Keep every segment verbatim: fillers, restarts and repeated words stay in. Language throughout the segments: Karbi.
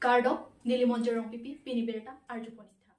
Kardom, neli Monjir Rongpipi, pini birta arjupon-ik tha.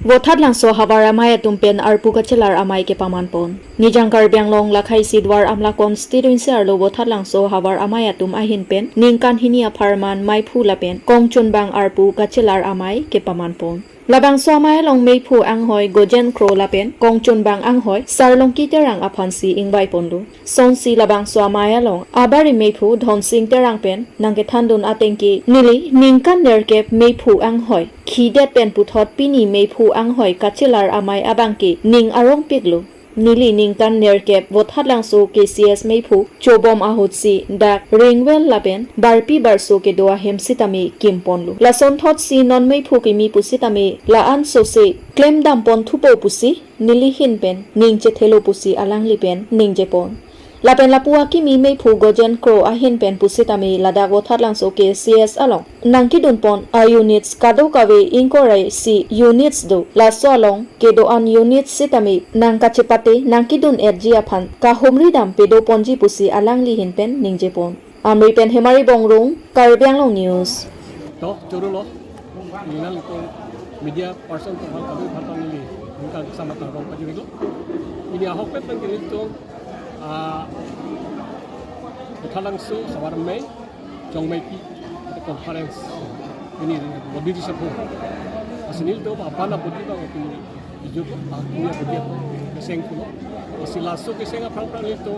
Vothatlangso havar amei atum pen arpu kachelar amei kepamanpon. Nijang Karbi Anglong lakhai isi Duar Amla constituency arlo Vothatlangso havar amei atum ahin pen ningkan hini apharman meiphu lapen kongchunbang arpu kachelar amei kepamanpon. Labangso amei along meiphu anghoi Gojen Kro lapen kongchunbang anghoi Sarlongki Terang aphansi ingvaiponlo. Sonsi labangso amei along abari meiphu Dhonsing Terang pen nangkethandun atengke, neli ningkan nerkep meiphu anghoi khidet pen puthot pini meiphu anghoi kachelar amei abangke ning arongpiklo. Neli ningkan nerkep Vothatlangso K C S meiphu chobom ahutsi dak ringwel lapen barpi barso kedo ahem sitame kimponlo. Lasonthotsi non meiphu kimi pusitame la-an sose klemdampon thupo pusi neli hin pen ning chethelo pusi alangli pen ningjepon. Lapen lapu akimi meiphu Gojen Kro ahin pen pusitame ladak Vothatlangso K C S along nangkedunpon a-units kadokave ingkoi ra isi units do. Laso along kedo-an units sitame nangkachepate nangkedun-etji aphan kahumridam pedoponji pusi alangli hin pen ningjepon. Amri pen Hemari Bongrung, Karbi Anglong News. To, choro lo. Nina liko media person to hal kami patan neli. Ningkan sama tangkong pajurilo. Ini ahok pet pen kini to, ah, Vothatlangso havar amei, Chongmeipi, conference. Ini bodi di sapo. Asinil to apa na bodi bang ini. Ijo ko, ah, ini bodi apa? Keseng pulo. Asi laso keseng aphrang aphrang neli to,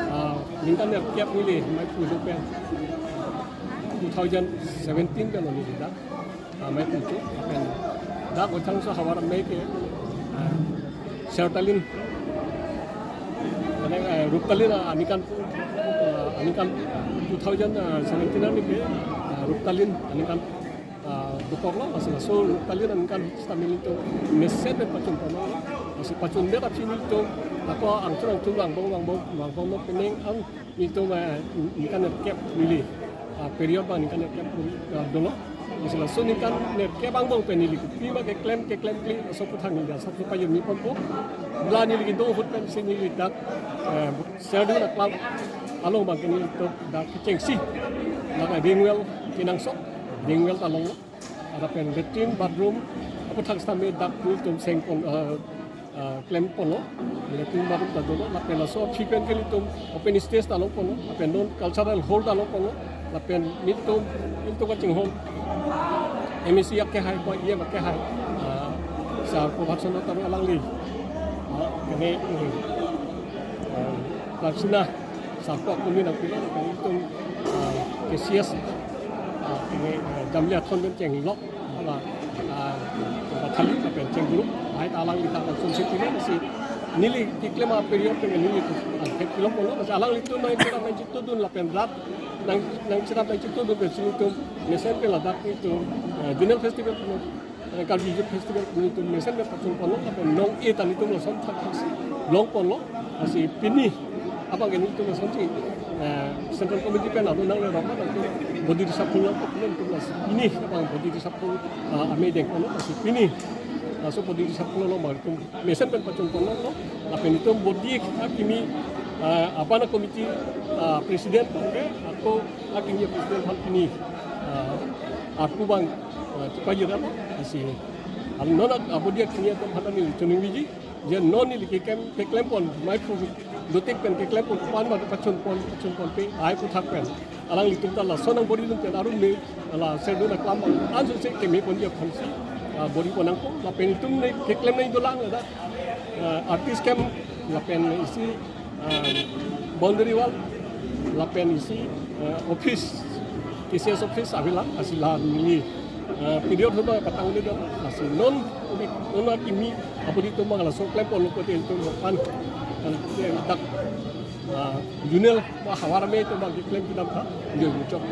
ah, ningkan nerkep neli, meiphu do pen. Two thousand seventeen pen neli dak, ah, meiphu cho, pen dak Vothatlangso havar amei ke, ah, Sertalin, mane, eh, Ruptalin, ah, aningkan, ah, aningkan two thousand seventeen arni ke, ah, Ruptalin aningkan, ah, dokoklo, laso laso Ruptalin aningkan sitame nelitum mesen pen pachunponlo, laso pachundet aphi nelitum ako angthur angthur vangbom vangbom vangbomlo, penang an nelitum, eh, ningkan nerkep neli, ah, period abang ningkan nerkep, ah, dolo. Laso laso ningkan nerkep angbong pen neli kopi ma keklem keklemkle laso aputhak neli asap supa yumi ponpo. La neli kedo ahut pensi neli dak, eh, Serdun aklam along abangke nelitum dak kechengsi, dak ringwel kenangsot, ringwel ta longlo. Lapen latrine bathroom aputhak sitame dak nelitum sengpon, eh, ah, klemponlo, latrine bathroom ta dolo, lapen laso aphi pen ke nelitum open stage ta longponlo, lapen non cultural hall ta longponlo, lapen nelitum, nelitum kachinghon M A C akehai, ko E M akehai, ah, Sar Prabhat Chandra Taro alangli, ah, kene, eh, ah, Laksina Sar ko kumi nangpilo, lapen nelitum, ah, K C S, ah, kene, eh, Jamlia Thon pen chenglok, hala, ah, bathali lapen chengguru, lahai ta alangli ta langsung si pini, si neli keklem a-period pen neli tu angthek pilongponlo, si alanglitum nangcherap nangchitudun lapen rat nang, nangcherap nangchitudun pensi nelitum mesen pen ladak nelitum, ah, Zonal Festival pen, eh, Karbi Youth Festival pen nelitum mesen pen pachunponlo, lapen nong-e ta nelitum lason thakthak si longponlo, si pini abangke nelitum lasonsi, eh, Central Committee pen adu nanglerok ma nangtum bodi reshuffle lo, nelitum las pini abang bodi reshuffle, ah, amei dengponlo, si pini laso bodi reshuffle lo ma nelitum mesen pen pachunponlo, lapen nelitum bodi akimi, ah, apana committee, ah, president abangke ako akimi president aphan pini, ah, arpu abang, ah, chepajirlo, si, ah, non a-, abodi akimi atum aphan neli choningri ji. Je non neli keklem, keklempon, meiphu dotik pen keklempon, pan ma pachunpon, pachunponpe, ai aputhak pen alanglitum ta lason nangboridun pen arum ne, la Serdun aklam abang ansose kemeponji aphansi, ah, boripon nangpo, lapen itum ne keklem nangji dolang ladak, ah, artist camp, lapen isi, ah, boundary wall, lapen isi, ah, office, K C S office avelang, asi la neli, ah, period ahut abang patang uni dong, asi non, non akimi abodi atum abang laso klemponlo pulote itum pan, ah, dak, ah, zonal ba havar amei atum abang keklem kedam ta, jo jo chok.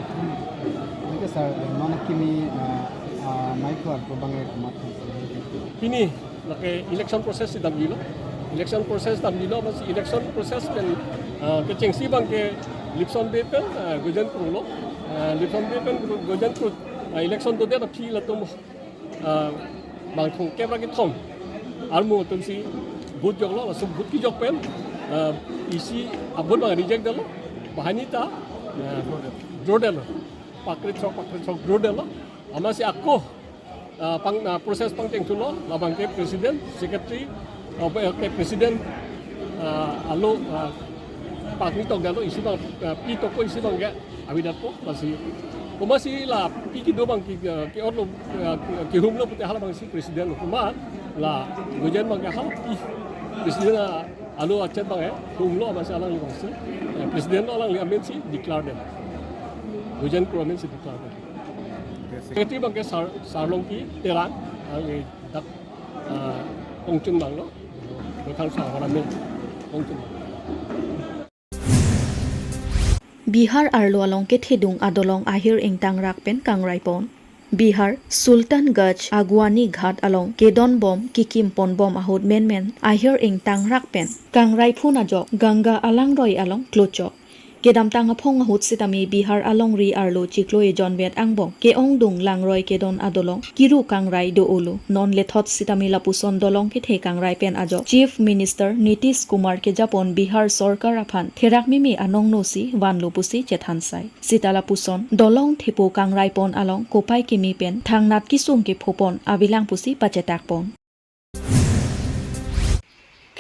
Oke, sir, non akimi, ah, ah, meiphu arpu abang komat? Pini lake election process si damjilo. Election process damjilo, masi election process pen, ah, kechengsi abangke Lipson Bey pen, ah, Gojen Kro lo. Ah, Lipson Bey pen Gojen Kro, ah, election dodet aphi latum, ah, bang thomkep ra kethom armu atumsi vote joklo, laso vote kejok pen, ah, isi a-vote abang reject detlo. Bahani ta, eh, drodetlo. Pakri chok, pakri chok drodetlo. Amatsi ako, eh, pang, eh, process pangchengthulo, labang ke president, secretary, eh, ke president, eh, alo, eh, pakri tokdetlo, isi abang, eh, pi tokpo isi abang ke, avedetpo, lasi. Komatsi la, pi kedo abang ke, eh, ke-otlo, eh, kehumlo pute halabangsi president lo. Komat, la, Gojen abang ke hala pi, president, eh, alo achet abang, eh, humlo amatsi alangli abangsi. Eh, president lo alangli amensi declare det. Gojen Kro amensi declare det. Secretary abang ke Sar, Sarlongki Terang, alangli dak, ah, Kongchun abang lo. Bekang sa orang ni Kongchun abang. Bihar arlo along kethedung adolong ahir ingtangrak pen kangraipon. Bihar, Sultanganj Aguani Ghat along kedonbom kikimponbom ahut menmen ahir ingtangrak pen kangrai phun ajok Ganga alangroi along klochok. Kedamtang aphong ahut sitame Bihar alongri arlo chiklo ejon vet angbong ke-ongdung langroi kedon adolong kiru kangrai do-olo. Non lethot sitame lapuson dolong kethe kangrai pen ajok Chief Minister Nitish Kumar kejapon Bihar sorkar aphan therak mimi anongnosi vanlo pusi chethansai. Sita lapuson dolong thepo kangraipon along kopai keme pen thangnat kisung kephopon avelang pusi pachetakpon.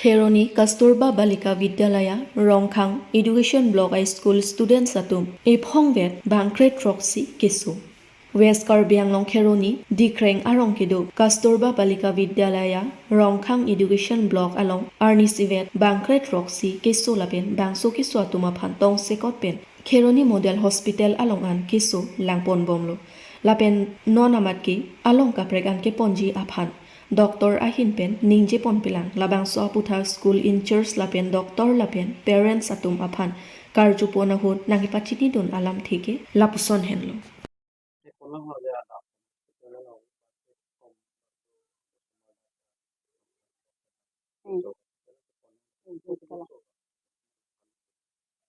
Kheroni Kasturba Balika Vidyalaya, Rongkhang Education Block High School students atum ephong vet bangkre throksi keso. West Karbi Anglong Kheroni Dikreng arong kedo Kasturba Balika Vidyalaya, Rongkhang Education Block along arnisi vet bangkre throksi keso lapen bangso keso atum aphan tongsekot pen Kheroni Model Hospital along an keso langponbomlo. Lapen non amat ke along kaprek an keponji aphan doctor ahin pen ningjeponpelang, labangso aputhak school in-charge lapen doctor lapen parents atum aphan karjupon ahut nangkepachinidun alamthe ke lapuson henlo. Hmm.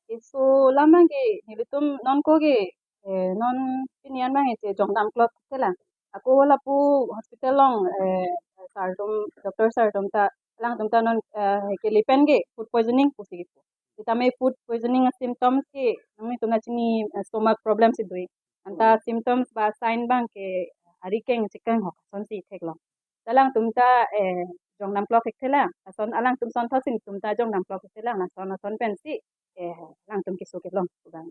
Keso alam abang ke nelitum non ko ke, eh, non pini an abang ke jongdam klok kelang. Ako lapu hospital along, eh, sir atum, doctor sir atum ta, alangtum ta non, eh, kele pen ke food poisoning pusi kepu. Sitame food poisoning symptoms ke nanglitum nangchini, eh, stomach problem si do-ik. Anta symptoms ba sign abang ke ari keng chikeng hok asonsi theklong. Alangtum ta, eh, jongdam klok ik thelang. Ason alangtum asonthotsi netum ta jongdam klok ik thelang. Ason ason pensi, eh, alangtum keso kelong pu abang.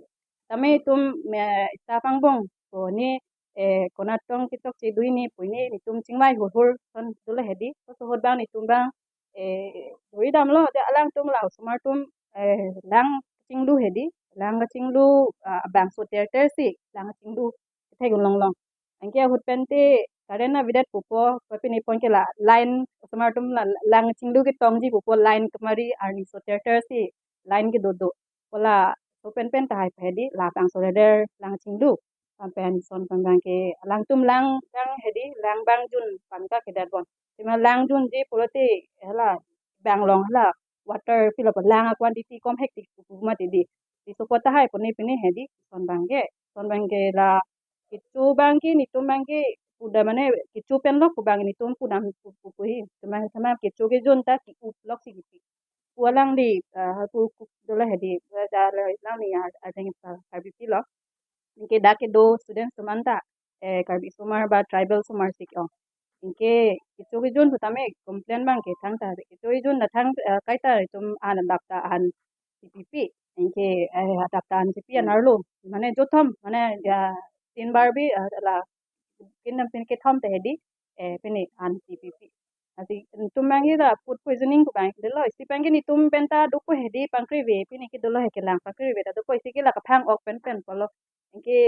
Tame itum, eh, staff angbong ko ni, eh, konat tong kechokche do-ik ni pu ni netum chingvai hurhur ason dolo hedi. Koso ahut abang netum abang, eh, do-ik damlo, de alangtum la osomar atum, eh, lang chinglu hedi. Lang kachinglu, ah, bangso terter si lang chinglu kethek un longlong. Anke ahut pen te current avedet pupo, pu pini pon ke la line, osomar atum la lang chinglu ketongji pupo, line kemari arni so terter si line kedo do. Pu laso pen pen tahai pa hedi, labangso reder lang chinglu. Lapen son pen abang ke alangtum lang, lang hedi, lang bang jun pan ta kedat bon. Sima lang junji pulote hala bang along hala water pilo pa lang a-quantity kom hektik pu pu mati di. Di sopo tahai pu ni pini hedi, son abang ke. Son abang ke la kecho abang ke netum abang ke pu da mane kecho pen lo pu abang netum pudam pu pu pu hi. Teman sama kecho kejun ta ki-up loksi kipi. Pu alangli, ah, pu pu dolo hedi, eh, da la alangli, ah, ajeng pa Karbipi lo. Anke dak kedo students atum anta, eh, Karbi osomar ba tribal osomar si ke-ong. Anke kecho kejun sitame complain abang ke thangta, kecho kejun ta thang, eh, kaita itum an adap ta an C P P. Anke, eh, adap ta an C P P an arlo. Mane jothom, mane ya tin bar bi, eh, la kin nam pin kethom te hedi, eh, pini an C P P. Lasi netum abang ke la food poisoning pu abang ke dolo. Isi abang ke netum pen ta dopo hedi pangkri ave, pini ke dolo he kelang pangkri ave ta dopo, isi ke la kaphang ok pen pen pulo. Anke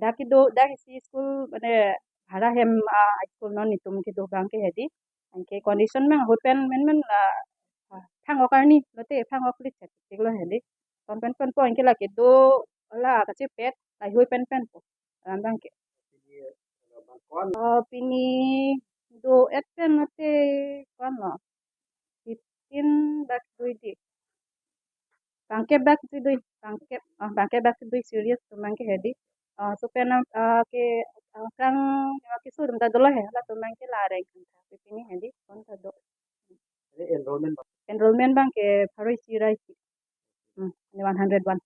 dak kedo, dak isi school mane bhara hem, ah, school non netum kedo abang ke hedi. Anke condition abang ahut pen menmen la, ah, phang ok arni, lote phang ok lit chek chek lo hedi. Son pen pen po anke la kedo la kachepet, la hui pen pen po. Alam abang ke. Oh, pini do-et pen mate ko-an lo. Fifteen bak dui di. Bangkep bak dui, bangkep, ah, bangkep bak dui series atum abang ke hedi. Ah, so pen, ah, ke, ah, kang keso atum ta dolo he, latum abang ke la reng kan ta. Pini hedi, kon ta do. Jadi enrollment, Bang? Enrollment abang ke pharo isi ra isi. Hmm, ini one hundred one.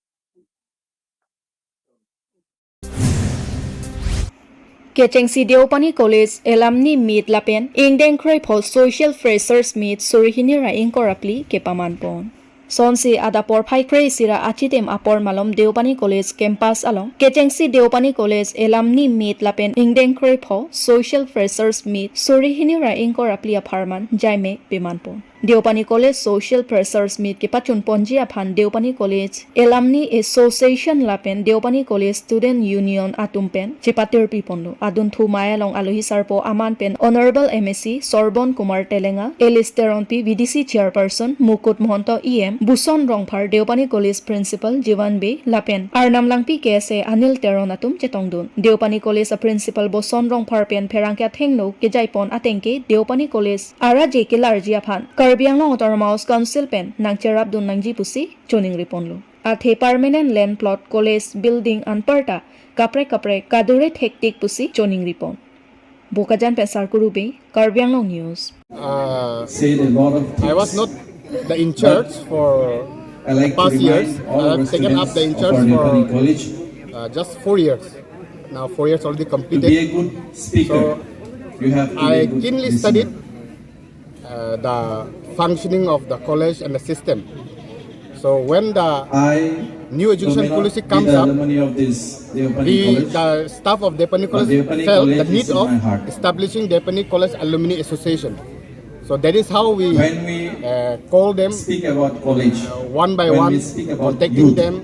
Kechengsi Deopani College Alumni Meet lapen ingdeng kreipho Social Freshers Meet suri hini ra ingkoi ra phli kepaman pon. Sonsi adap porphai kre isi ra achitim apor malom Deopani College campus along kechengsi Deopani College Alumni Meet lapen ingdeng kreipho Social Freshers Meet suri hini ra ingkoi ra phli apharman jaime peman pon. Deopani College Social Freshers Meet kepachun ponji aphan Deopani College Alumni Association lapen Deopani College Student Union atum pen chepatirpi ponlo. Adunthu mei along alohi sarpo aman pen Honorable M A C Sorbon Kumar Telenga, Alice Teronpi, V D C Chairperson Mukut Mohonto, E M Buson Rongphar, Deopani College Principal Jiwan Bey lapen Arnam Langpi, K S A Anil Teron atum chetongdun. Deopani College a Principal Buson Rongphar pen pherangke athengno kejai pon ateng ke Deopani College araje kelarji aphan Karbi Anglong Autonomous Council pen nangcherapdun nangji pusi choningri ponlo. Athe permanent land plot college building anparta kaprek kaprek kadure thektik pusi choningri pon. Bokajan pen Sarkuru Bey, Karbi Anglong News. Uh, I was not the in charge for past years. I have taken up the in charge for uh, just four years. Now four years already completed. So I keenly studied uh, the functioning of the college and the system. So when the new education policy comes up, we, the staff of Deopani College felt the need of establishing Deopani College Alumni Association. So that is how we uh, call them uh, one by one, contacting them.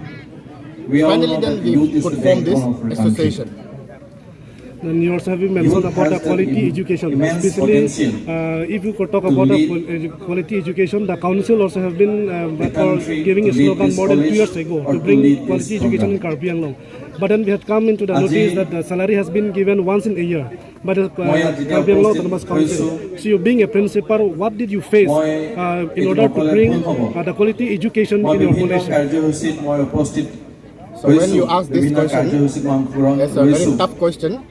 Finally, then we could form this association. And you also have been mentioned about the quality education, especially uh, if you could talk about the qual- edu- quality education. The council also have been uh, for giving a slogan more than two years ago to bring quality education in Karbi Anglong. But then we had come into the notice that the salary has been given once in a year by the uh, Karbi Anglong Autonomous Council. So you being a principal, what did you face uh, in order to bring uh, the quality education in your college? So when you ask this question, it's a very tough question.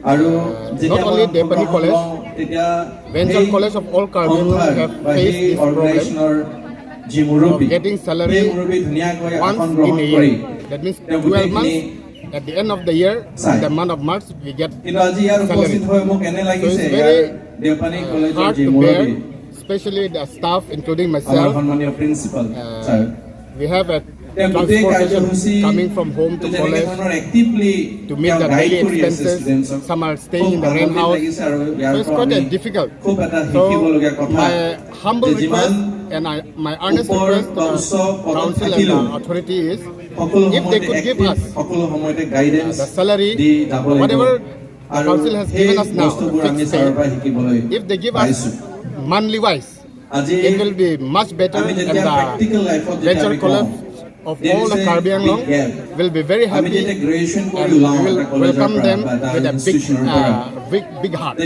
Uh, not only Deopani College, Venture College of all Karbi Anglong have faced this problem of getting salary once in a year. That means twelve months. At the end of the year, in the month of March, we get salary. So it's very uh, hard to bear, especially the staff, including myself. Uh, we have a transportation coming from home to college to meet the daily expenses. Some are staying in the rent house. So it's quite a difficult. So my humble request and I, my earnest request to the council and the authority is if they could give us uh, the salary, whatever the council has given us now, the fixed pay, if they give us monthly wise, it will be much better and the venture college of all the Karbi Anglong will be very happy and we will welcome them with a big, uh, big, big heart.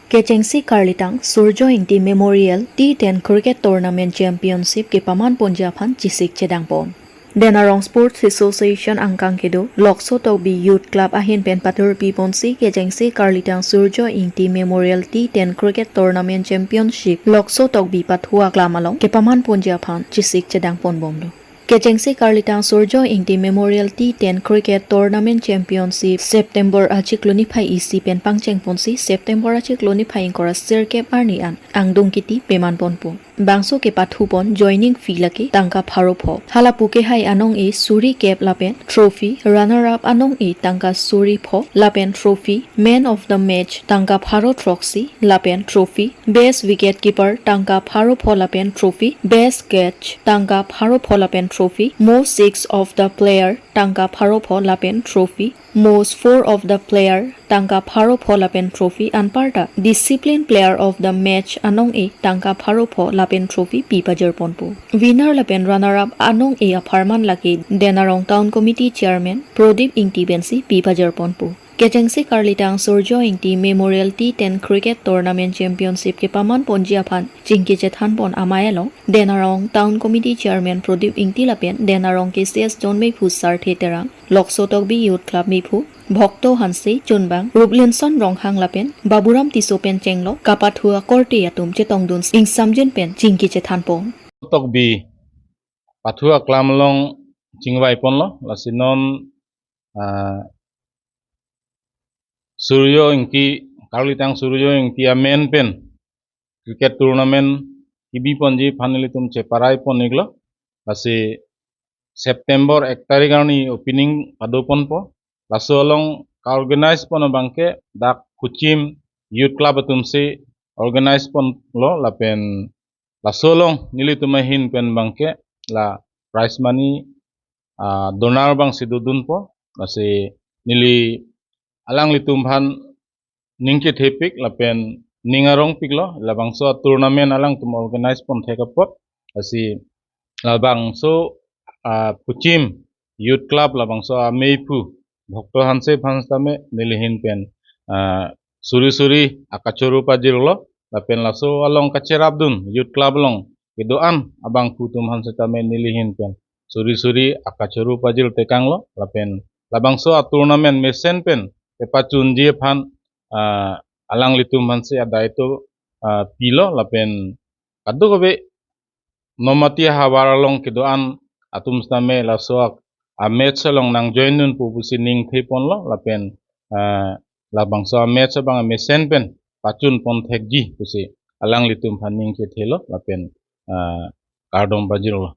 Kechengsi Karlitang Surjo Ingti Memorial T ten Cricket Tournament Championship kepaman ponji aphan chesik chedang pon. Denarong Sports Association angkang kedo Lokso Tokbi Youth Club ahin pen pathurpi ponsi kechengsi Karlitang Surjo Ingti Memorial T ten Cricket Tournament Championship Lokso Tokbi pathu aklam along kepaman ponji aphan chesik chedang pon bomlo. Kechengsi Karlitang Surjo Ingti Memorial T ten Cricket Tournament Championship September achiklo niphai isi pen pangcheng ponsi September achiklo niphai ingkoi ra sirkep arni an angdung kiti peman ponpo. Bangso kepathu pon joining fee lake tangka pharo pho. Hala pu kehai anong e suri kep lapen trophy, runner up anong e tangka suri pho lapen trophy, man of the match tangka pharo throksi lapen trophy, best wicket keeper tangka pharo pho lapen trophy, best catch tangka pharo pho lapen trophy, most six of the player tangka pharo pho lapen trophy, most four of the player tangka pharo pho lapen trophy anparta discipline player of the match anong e tangka pharo pho lapen trophy pi pajir ponpo. Winner lapen runner up anong e apharman lake Denarong Town Committee Chairman Prodip Ingti pensi pi pajir ponpo. Kechengsi Karlitang Surjo Ingti Memorial T ten Cricket Tournament Championship kepaman ponji aphan chingki chethan pon amei along Denarong Town Committee Chairman Prodip Ingti lapen Denarong K C S Zone Meiphu Sarthe Terang, Lokso Tokbi Youth Club Meiphu Bhokto Hanse, Chunbang Ruplinson Ronghang lapen Baburam Tisso pen chenglok kapathu akorte atum chetongdun ingsamjin pen chingki chethan pon. Tokbi pathu aklam along chingvai ponlo, lasi non, ah, Surjo Ingti, Karlitang Surjo Ingti amen pen cricket tournament kebi ponji aphan nelitum cheparai pon-iklo. Lasi September ek tarik arni opening pado ponpo. Laso along ka-organize pon abangke dak Phuchim Youth Club atumsi organize ponlo, lapen laso along nelitum ahin pen abangke la prize money, ah, donor abangsi dodunpo. Lasi neli alanglitum aphan ning chethepik lapen ning arongpiklo, labangso tournament alangtum organize pon thek apot. Lasi labangso, ah, Phuchim Youth Club labangso ameiphu Bhokto Hanse aphan sitame neli ahin pen, ah, suri suri akachoro pajirlo, lapen laso along kacherapdun Youth Club along kedo-an abangphu atum aphan sitame neli ahin pen suri suri akachoro pajir tekanglo, lapen labangso tournament mesen pen kepachunji aphan, ah, alanglitum aphansi adaito, ah, pilo, lapen kadokave Nomati ahavar along kedo-an atum sitame laso a-match along nang join dunpo pusi ning the ponlo, lapen, ah, labangso a-match abang mesen pen pachun pon thekji pusi alanglitum aphan ning chethelo, lapen, ah, kardom pajirlo.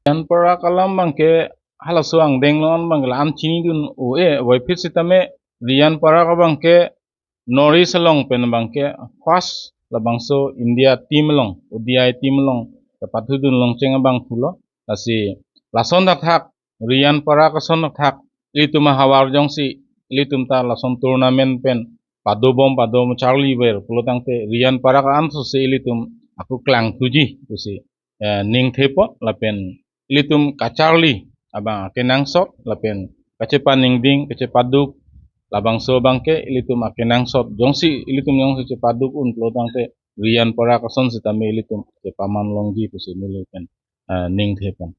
Riyan Parak alam abangke halaso angdeng along abangke la-an chinidun o-e, puvoiphit sitame Riyan Parak abangke North East along pen abangke first labangso India team along, O D I team along kepathudun longcheng abangphulo. Lasi lason thakthak, Riyan Parak ason thakthak, ilitum ahavar jongsi ilitum ta lason tournament pen padobom padom charliver pulo tangte Riyan Parak ansose ilitum ako klangthuji pusi, eh, ning thepo, lapen ilitum kacharli abang akenangsot lapen kachepaningding, kachepaduk, labangso abangke ilitum akenangsot. Jongsi ilitum jongsi chepaduk un pulo tangte Riyan Parak ason sitame ilitum chepaman longji pusi neli pen, ah, ning the pon.